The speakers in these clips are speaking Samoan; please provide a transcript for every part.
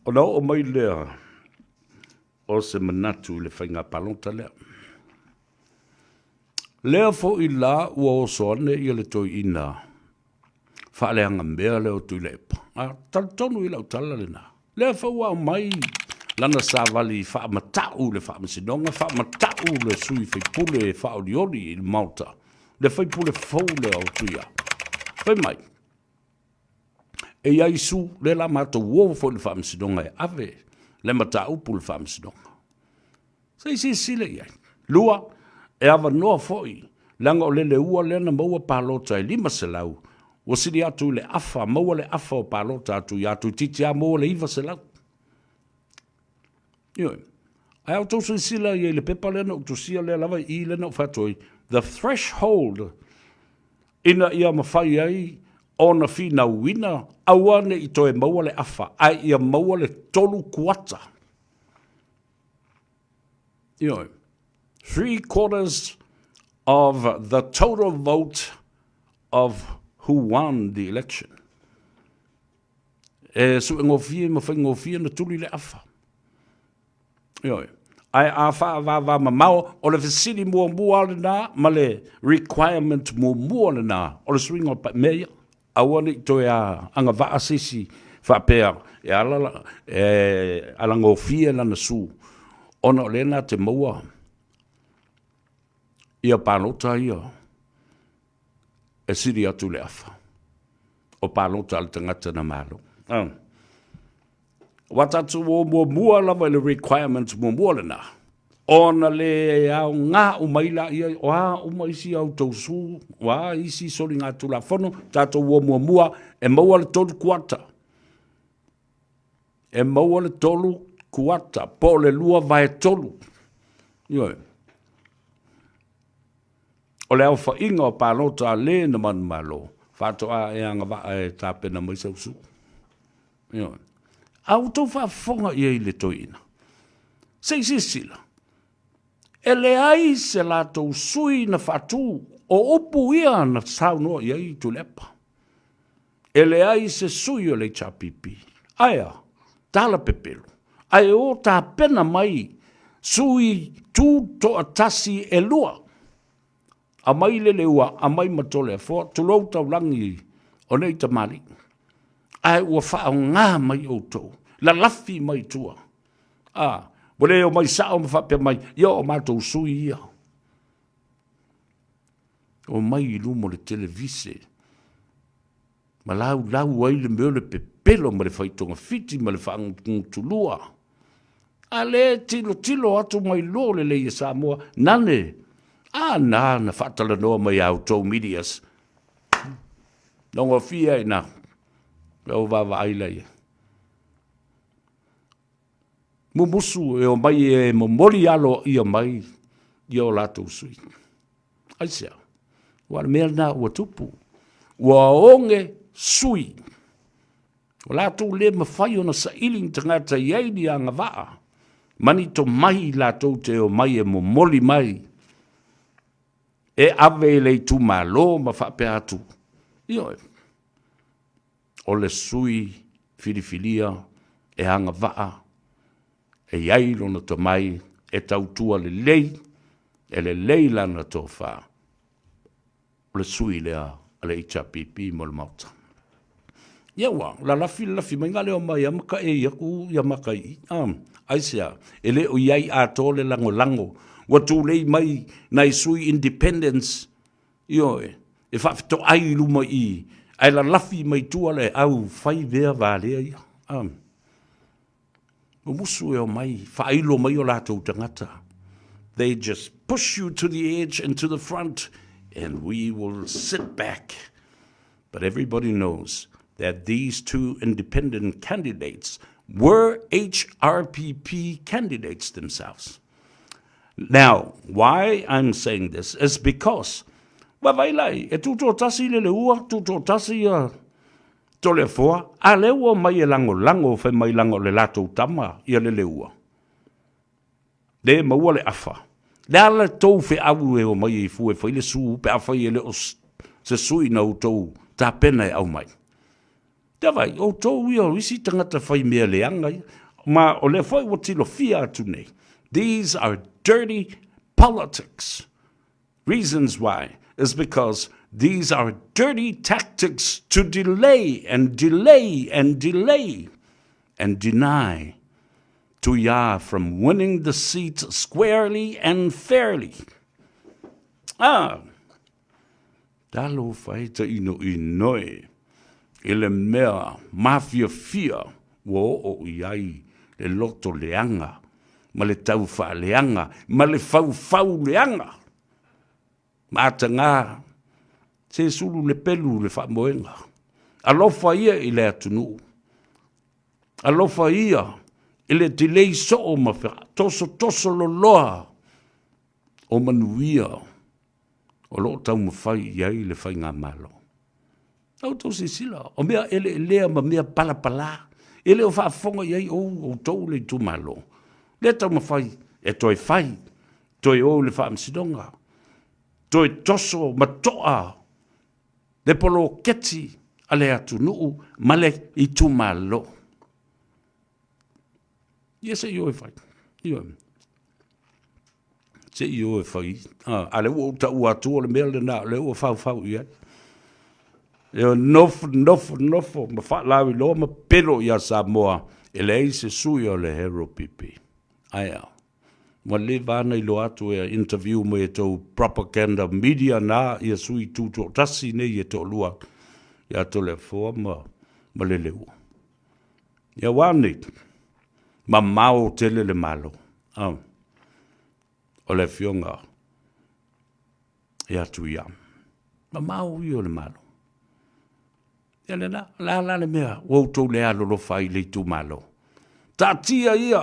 Ona oo mai lea o se manatu i le faiga palota lea. Lea foi la ua oso ane ia le toeaina faaleagamea lea o Tuilaepa. A talitonu i lau tala lena. Lea foi ua aumai lana savali faamatau le faamasinoga, faamatau le sui faipule e faaolioli i le Maota, le faipule fou lea o Tuia. Fai mai, e i ai su, lea la matou o foi i le faamasinoga e ave le mataupu i le faamasinoga. Se i silasila i ai. Lua, e avanoa foi, leaga o Leleua lea na maua palota e 500, ua sili atu i le afa, maua le afa o palota atu ia toeitiiti lava maua le 900. Ioe. Ae a outou silasila i ai i le pepa lea na ou tusia lea lava i i lea na ou fai atu ai, the threshold ina ia mafai ai ona finauina aua ne i toe maua le afa, ae ia maua le tolu kuata. Ioe. Three quarters of the total vote of who won the election. E suegofie ma faigofie na tuli le afa. Ioe. Ae a faavava mamao, o le fesili muamua lena ma le requirement muamua lena o le suiga o mea ia. Aua ne i toe agavaa se isi faapea e ala e alagofie lana su ona o lea na te maua ia palota ia e sili atu le afa o palota a le tagata na malo. Ua tatou o muamua lava i le requirement muamua lena, ona le aoga uma ai laia, o a uma isi a outou su, o a isi soligatulafono, tatou o muamua e maua le tolu kuata. E maua le tolu kuata, po o le lua vae tolu. Ioe. O le aofaiga o palota a le na manumalo, faatoa e agavaa e tapena mai sau su. Ioe. A ua outou faafofoga i ai i le toeaina, se i silasila, e leai se latou sui na faatu, o upu ia na saunoa i ai Tuilaepa. E leai se sui o le HRPP. Ae a? Tala pepelo. Ae o tapena mai sui tutoatasi e lua. Aumai Leleua, aumai ma Toleafoa, tulou taulagi o nei tamalii. Ae ua faaaoga mai outou, lalafi mai tua. A, ua le omai sao ma faapea mai, ia o matou sui ia. Omai i luma o le televise ma laulau ai le mea o le pepelo ma le faitogafiti ma le faagutugutulua. A le tilotilo atu mai lo lelei e Samoa, nane, a na na faatalanoa mai a outou medias. Logofia i na, o vaavaai laia. Mumusu e omai e momoli aloaia mai ia o latou sui. Aisea? Ua le mea lena ua tupu. Ua oge sui. Ua latou le mafai ona saili ni tagata i ai ni agavaa ma ni tomai latou te omai e momoli mai e ave i le itumalo ma faapea atu. Ioe. O le sui filifilia e agavaa e i ai lona tomai e tautua lelei, e lelei lana tofa, o le sui lea a le HRPP mo le Maota. Ia ua lalafi lalafi mai ga leo mai a maka e aku ia maka i. Aisea, e le o i ai atoa le lagolago, ua tulei mai nai sui independents, ioe, e faafetoai i luma i i, ae lalafi mai tua le au fai mea valea ia. Mumusu e omai, faailo mai o latou tagata. They just push you to the edge and to the front and we will sit back. But everybody knows that these two independent candidates were HRPP candidates themselves. Now, why I'm saying this is because vaavaai lai, e tutoatasi le Leua, tutoatasi ia Toleafoa, a lea ua omai e lagolago fai mai leaga o le latou tama ia Leleua. Le maua le afa. Le a le tou feau e omai ai fua e fai le su pe afai e le o se sui na outou tapena e aumai. Te vai, outou ia o isi tagata fai mea leaga ia. Ma o lea foi ua tilofia atu nei. These are dirty politics. Reasons why is because these are dirty tactics to delay and delay and delay and deny Tuia from winning the seat squarely and fairly. Ah, talofa e tainoinoi i le mea mafiafia ua oo i ai le loto leaga ma le taufaaleaga ma le faufau leaga. Mataga se sulu le pelu le faamoega. Alofa ia i le atunuu. Alofa ia i le delay soo ma tosotoso loloa o manuia o lo o taumafai i ai le faigamalo. A outou silasila, o mea eleelea ma mea palapala, e le o faafofoga i ai ou, outou le itumalo. Lea taumafai e toe fai, toe o i le faamasinoga, toe toso ma toa le poloketi a le atunuu ma le itumalo. Ia se i o e fai. Ia. Se i o e fai. A, a lea ua ou taua atu o le mea lena o lea ua faufau i ai. E nofo, nofo, nofo ma faalauiloa ma pelo ia Samoa e leai se sui o le Hero PP. Ae a, ua leva lava ona iloa atu e interview mai e tou propaganda media na ia sui tutoatasi nei e toalua ia Toleafoa ma, ma Leleua. Ia ua nei, mamao tele le Malo. Oh. O le afioga ia Tuia. Mamao ia o le Malo. Ia lena, la la le mea ua outou le alolofa ai i le itumalo. Taatia ia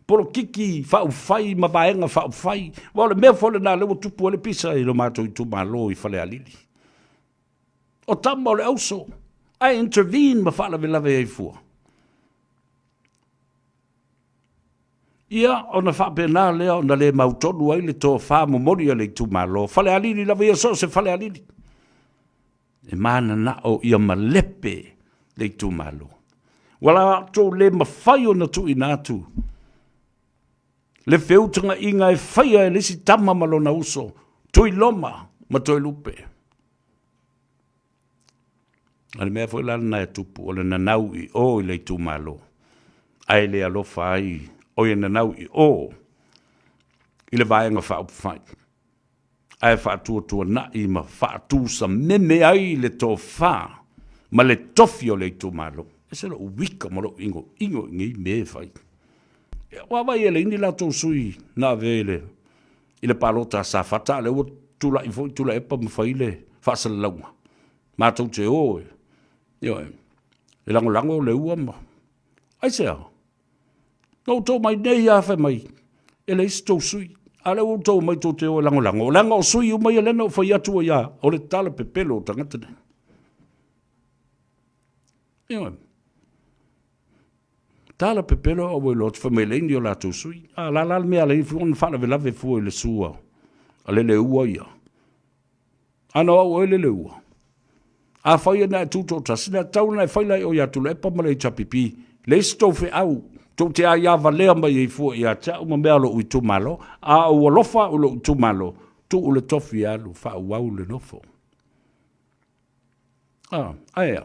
polokiki faaupufai ma vaega faaupufai. Aua o le mea foi lena lea ua tupu ai le pisa i lo matou itumalo i Falealili. O tama o le auso, ae intervene ma faalavelave ai fua. Ia, ona faapena lea ona le mautonu ai le tofa momoli a le itumalo. Falealili lava ia, so o se Falealili. E mananao ia malepe le itumalo. Ua latou le mafai ona tuuina atu le feutagaiga e faia e le isi tama ma lona uso, Tuiloma ma Toelupe. O le mea foi la lena e tupu, o le nanau i o i le itumalo, ae le alofa ai, oi e nanau i o i le Vaega Faaupufai, ae faatuatuanai ma faatusameme ai le tofa ma le tofi o le itumalo. E ese lou wika ma lou igoigo i nei mea e fai. Ua vaai e leai ni latou sui na avea i le i le palota a Safata, a o lea ua tulai foi Tuilaepa ma fai le faasalalauga, matou te o e, ioe, e lagolago Leua ma... Aisea? Na outou omai nei lava fai mai, e leai se tou sui. A o lea ua outou omai tou te o e lagolago, leaga o sui uma ia lea na ou fai atu ai lava, o le tala pepelo o tagata nei. Ioe. Tala pepelo a ua iloa atu fai mai leai ni o latou sui. A la la le mea a fua ona faalavelave fua i le sua a Leleua ia. A na o au oe Leleua. A fai e na e tutoatasi, na tatau ona e fai la i o ia Tuilaepa ma le HRPP. Leai se tou feau, tou te aia valea mai ai fua ia te au ma mea o lou itumalo. A ou alofa au i lou itumalo, tuu le tofi e alu faaauau le nofo. Ah, ae a?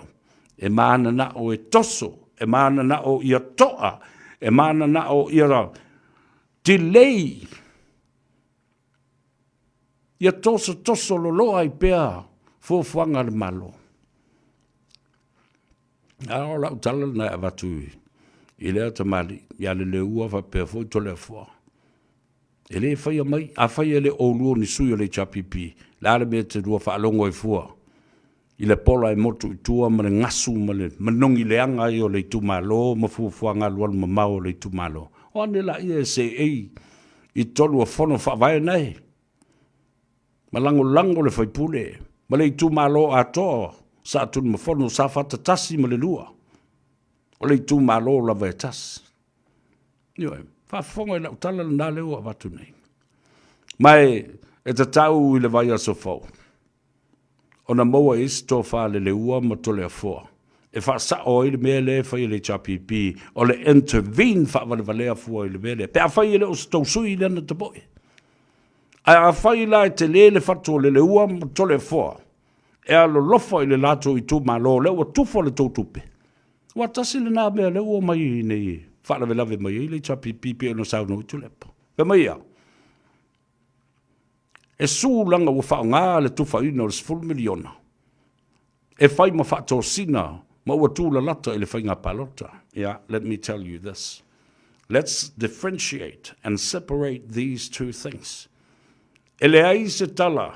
E mananao e toso, e mananao ia toa, e mananao ia delay, ia tosotoso loloa ai pea fuafuaga a le Malo. A o lau tala lena e avatu i lea tamalii ia Leleua faapea foi Toleafoa. E le faia mai, afai e le o oulua ni sui o le HRPP, le a le mea e te lua faalogo ai fua i le pola e motu i tua ma le gasu ma le manogi leaga ai o le itumalo ma fuafuaga alualu mamao o le itumalo. O ane laia e seei i totonu o fono faavae nae ma lagolago le faipule ma le itumalo atoa Satunumafono, Safata 1 ma le 2. O le itumalo lava e tasi. Ioe, faafofoga i lau tala lena lea ua avatu nei. Ma e, e tatau i le vaiaso fou ona maua i se tofa Leleua ma Toleafoa. e faasao ai le mea lea e fai e le HRPP, o le intervene faavalevalea fua i le mea lea, pe afai e le o se tou sui lea na tapoe. Ae afai la e tele le fatu o Leleua ma Toleafoa e alolofa i le latou itumalo lea ua tufa le tou tupe, aua tasi lena mea lea ua omai i inei e faalavelave mai ai le HRPP pei ona saunoa ai Tuilaepa. Fai mai e a? E su leaga ua faaaoga le tufaina o le $10 miliona e fai ma faatosina ma ua tulalata i le faiga palota. Yeah, let me tell you this. Let's differentiate and separate these two things. E leai se tala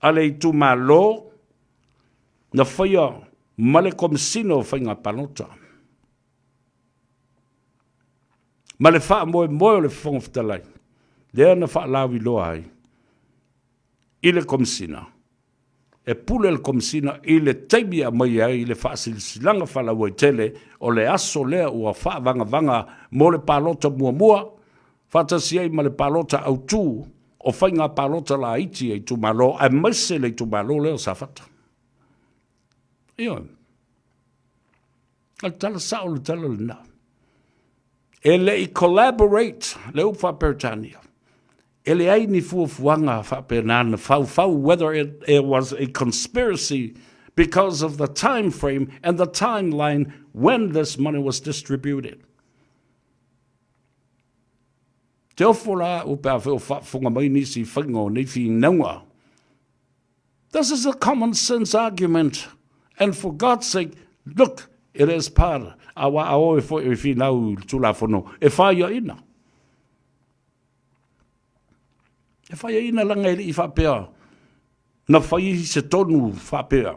a le itumalo na faia ma le Komesina o Faiga Palota ma le faamoemoe o le Fofoga Fetalai lea na faalauiloa ai i le Komesina. E pule le Komesina i le taimi e aumai ai le faasilasilaga faalauaitele o le aso lea ua faavagavaga mo le palota muamua faatasi ai ma le palota autu o faiga palota laiti a itumalo aemaise le itumalo lea o Safata. Ioe. O le tala sao le tala lena. E le i collaborate le upu faa-Peretania. E leai ni fuafuaga faapena na faufau whether it was a conspiracy because of the time frame and the timeline when this money was distributed. Te ofo la au pe a fai o faafofoga mai nisi i faiga o nei finauga. This is a common sense argument and for God's sake, look, it is part aua a oe foi e finau i le Tulafono e faiaina. E faiaina laga e le i faapea na fai se tonu faapea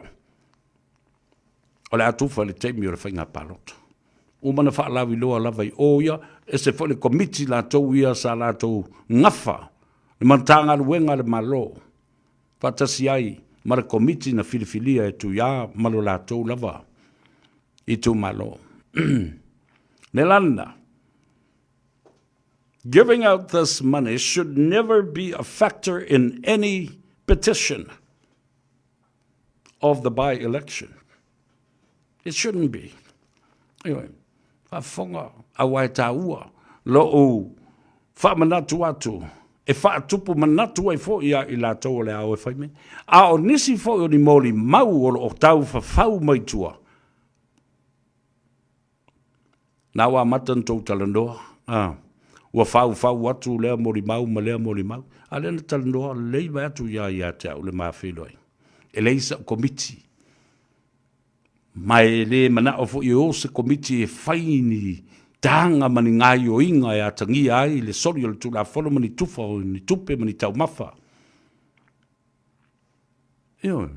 o le a tufa i le taimi o le faiga palota. Uma na faalauiloa lava i o ia, ese foi le komiti latou ia sa latou gafa le Matagaluega a le Malo faatasi ai ma le komiti na filifilia e Tuia ma lo latou lava itumalo. Nelana, giving out this money should never be a factor in any petition of the by-election. It shouldn't be. Anyway, faafofoga aua e taua lou faamanatu atu e faatupu manatu ai foi ia i latou o le a o e fai mea. A o nisi foi o ni molimau o lo o taufafau mai tua, na ua amata ona tou talanoa, ua faufau atu lea molimau ma lea molimau, a lea na talanoa lelei mai atu ia te au le ma feiloaiga. E leai sa'u komiti, ma e le manao foi e o se komiti e fai ni taga ma ni gaioiga e atagia ai le soli o le Tulafono ma ni tufa o ni tupe ma ni taumafa. Ioe.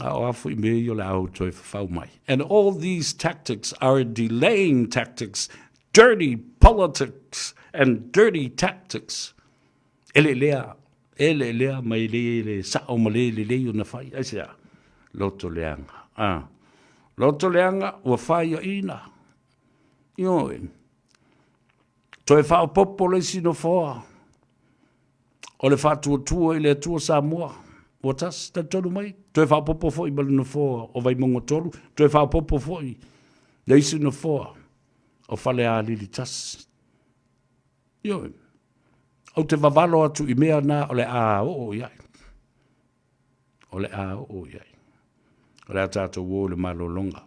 A o a foi mea ia o le a ou toe fafau mai. And all these tactics are delaying tactics, dirty politics and dirty tactics. E le lea, e le lea ma e le le sao ma le lelei ona fai. Aisea? Loto leaga. Ah. Loto leaga ua faiaina. Ioe. Toe faaopoopo le isi nofoa o le faatuatua i le Atua Samoa. Ua tasi, talitonu mai, toe faaopoopo foi ma le nofoa o Vaimauga 3, toe faaopoopo foi le isi nofoa o Falealili 1. Ioe, ou te vavalo atu i mea na o le a oo i ai. O le a oo i ai. O le a tatou o i le malologa.